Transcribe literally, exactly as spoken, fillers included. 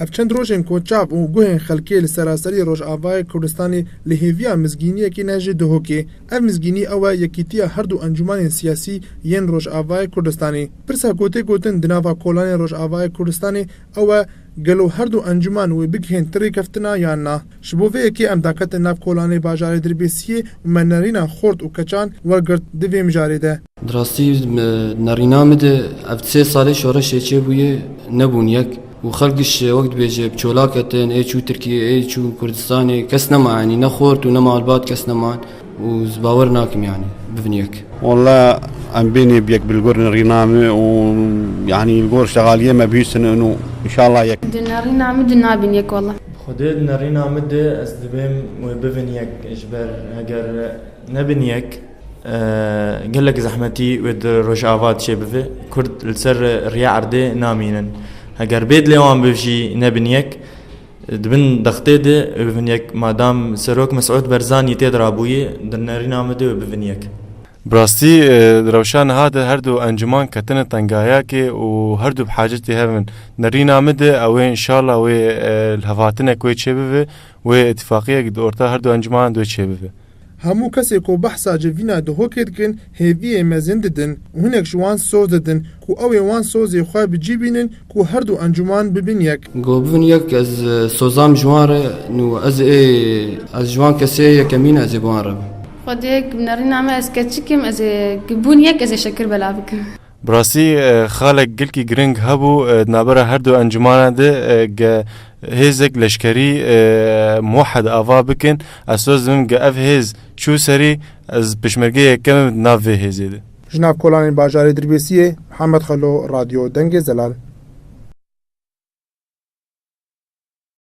Ev çend rojên ku çav û guhên xelkê li seraserî Rojavayê Kurdistanê li hêviya mizgîniyekê ne ji Duhokê. Ev mizgînî ew e yekîtiya her du encûmanên siyasî yên Rojavayê Kurdistanê. Pirsa ku tê gotin di nava kolanên Rojavayê Kurdistanê ew e, gelo her du encûman wê bigihên ti rêkeftina yan na? Ji bo vê yekê em daketin nav kolanê bajarê Dirbêsiyê û me nerîna xort û keçan wergirt di vê mijarê de. Di rastî, me, nerîna min de ev sê salê şoreşê çêbûye nebûn yek û xelk giş wek dibêje bi çolak ketin, ê çû Tirkiyê, ê çû Kurdistanê, kes nema, yanî ne xort û ne malbat kes neman û ez bawer nakim, yanî bibin yek. Walla em bênê bi yek bi li gor nerîna min û, yanî, li gor şexaliyê me bihîstin û înşallah yek. Di nerîna min de nabin yek walla. Xwedê di nerîna min de ez dibêm wê bibin yek, ji ber heger nebin yek, e, gelek zehmetî wê di Rojava çêbive. Kurd li ser riya erdê namînin. Heger bê dilê wan biv jî nebin yek, di bin dextê de bibin yek. Madam Serok Mesûd Barzanî tê de rabûye, di nerîna min de wê bibin yek. Bi rastî, e, di rewşa niha de her du encûman ketine tengayakê û her du bi hacetê hev in. Nerîna min de ew ê înşallah wê, e, lihevhatinek wê çêbibe, wê îtîfaqiyek di orta her du encûmanan de wê çêbibe. Hemû kesê ku behsa civîna Duhokê dikin, hêviyê mezin didin û hinek ji wan soz didin ku ew ê wan sozê xwe bi cî bînin ku her du encûman bibin yek. Go bibin yek, ez, e, sozam ji wan re, nû ez ê, ez ji wan kesê yekemîn, ez ê bi wan re bim. Xwedê, bi nerîna me ez keçik im, ez ê, ki bûn yek, ez ê şekir belav bikim. Bi rastî, e, xalek gelkî giring hebû, e, di navbera her du encûmana de, e, ge hêzek leşkerî, e, muwehed ava bikin. Ez soz dibim ge ev hêz çû serî, ez pişmergeyê yekem im di nav vê hêzê de. Ji nav kolanên bajarê Dirbêsiyê, Mihemed Xelo, Radyo Dengê Zelal.